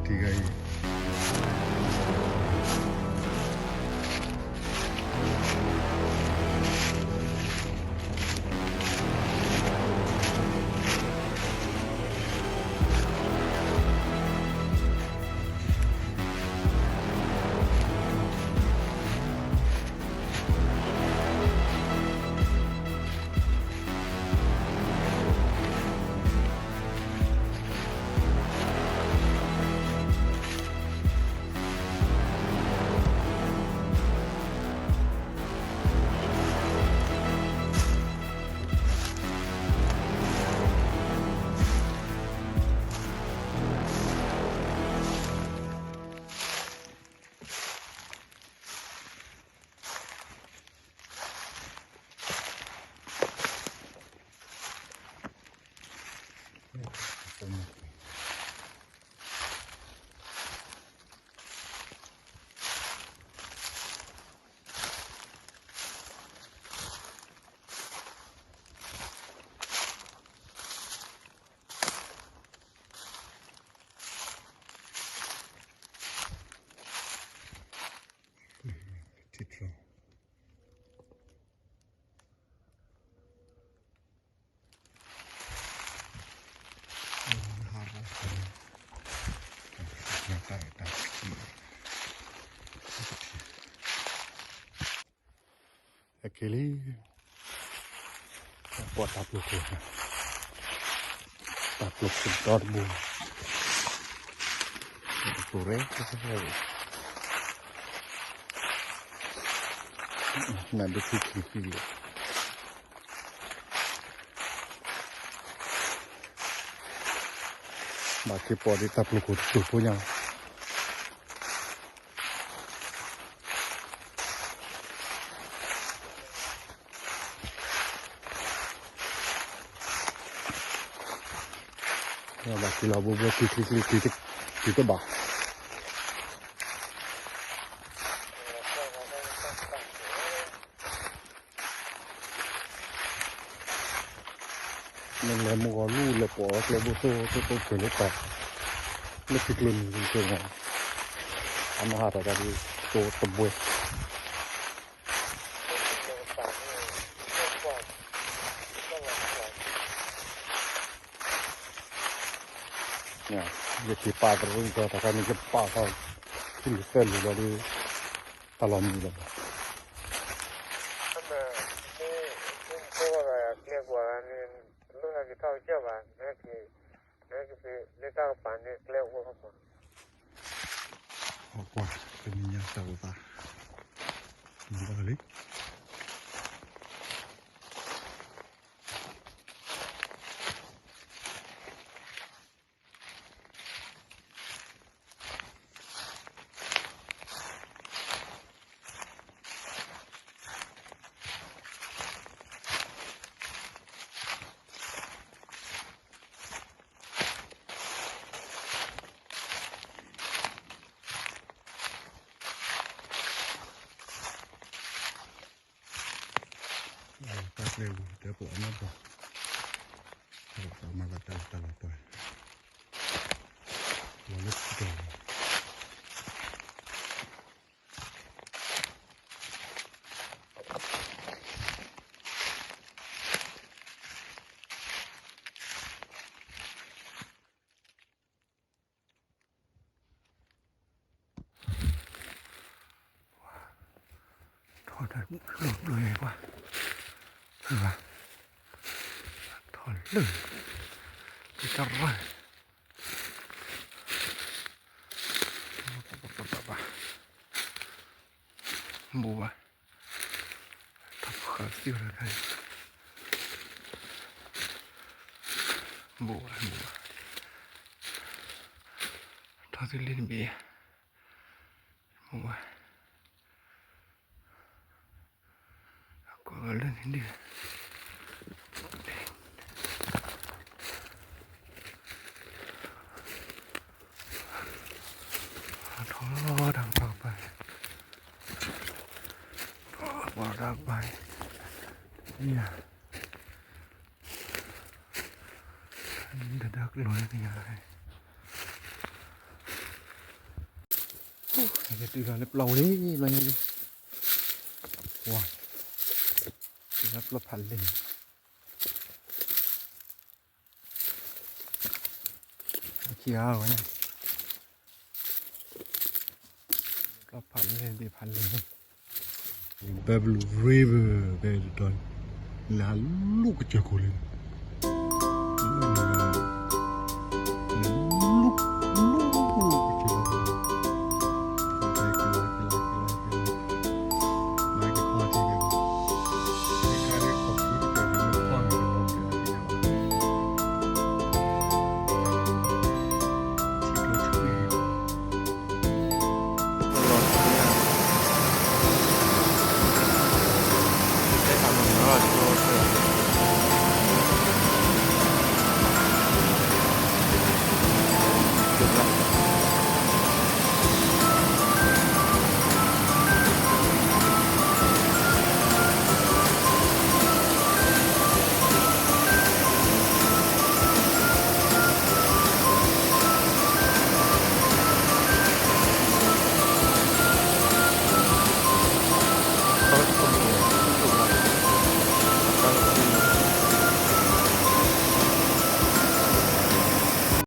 တံၤဂၤအံၤ ထံၣ်ထီၣ် ဟဲက့ၤလံ, ကွၢ်တၢ်ပျိခိၣ်, တၢ်ပျိခိၣ်ဒီတဘိ, ပျိရဲ, နဒုးခံခံခံလံ, ဘၣ်က့ၤပိာ်ဒ်တၢ်ပျိခိၣ်တစိၢ်ဖိညါ ဘၣ်က့ၤလီၤဘိဘိ က့ၤချ့ချ့ က့ၤတဘၣ် မ့ၢ်လဲၤမုၢ်ဂီၤလူၢ်လဲၤပိာ်အီၤကျဲဘိသိသိသိကဲၤလၢတၢ်, လၢထံကျိနံၤကဲၤမး, အမဟါတၢ်တၢ်ဒ်သိတဘှဲ ယက့ၤပာ်တရူၢ်ကီၢ် တၢ်ခါန့ၣ် ယပာ်ဃီ ခံလူၤသၢလူၤလီၤဒီး တၢ်လီၤမံၤလီၤ. မ့ၢ်မ့ၢ်ကျဲကွၢ်န့ၣ် လိၣ်ဟဲက့ၤထီၣ်ကစၢၢ်ဘၣ်, ဟဲက့ၤ ဟဲက့ၤလၢတၢ်ကပၤန့ၣ် ကျဲအိၣ်လီၤ. ကွၢ် တနံၤညါတၢ်အိၣ်သး မၤဘၣ်လံ တၢ်ကျဲဝံၤ တဲပှၤအီၣ်မ့ၢ်ပှၤ, ပှၤမၤသးတၢ်လီၤတၢ်လီၤပှၤ, လီၤလၢထံတီၤလီၤ. ထီၣ်တၢ်လိၤလိၤကွၢ်, ထီၣ်လၢ, တတရၢ, ဘိးဘၣ်, ထီၣ်ဃာ်သံဝဲဒၣ်, ဘိးဘၣ်, ဘိးဘၣ်, ထီၣ်သံလံတဘ့ၣ်, ဘိးဘၣ် ကွၢ်လၢန့ၣ်ဒ်, ထီၣ်တၢ်ကပၤကပၤ, ထီၣ်တၢ်ကပၤ, ယၤ, တဒါကလိၤန့ၣ်ယၤ, ထီၣ် ယတုၤလီၤလၢပျီပူၤလံ ဘျီညါလံ, ဝါ, တုၤလၢပျီဖးလဲၢ်, ခံဂၤဝဲ, ပျီဖးလဲၢ် ဘ့ၣ်ဖးလဲၢ်, Buffalo River ဖဲတတီၤန့ၣ်, လဲၤဟးလိာ်ကစၢၢ်ခိၣ်လံန့ၣ်,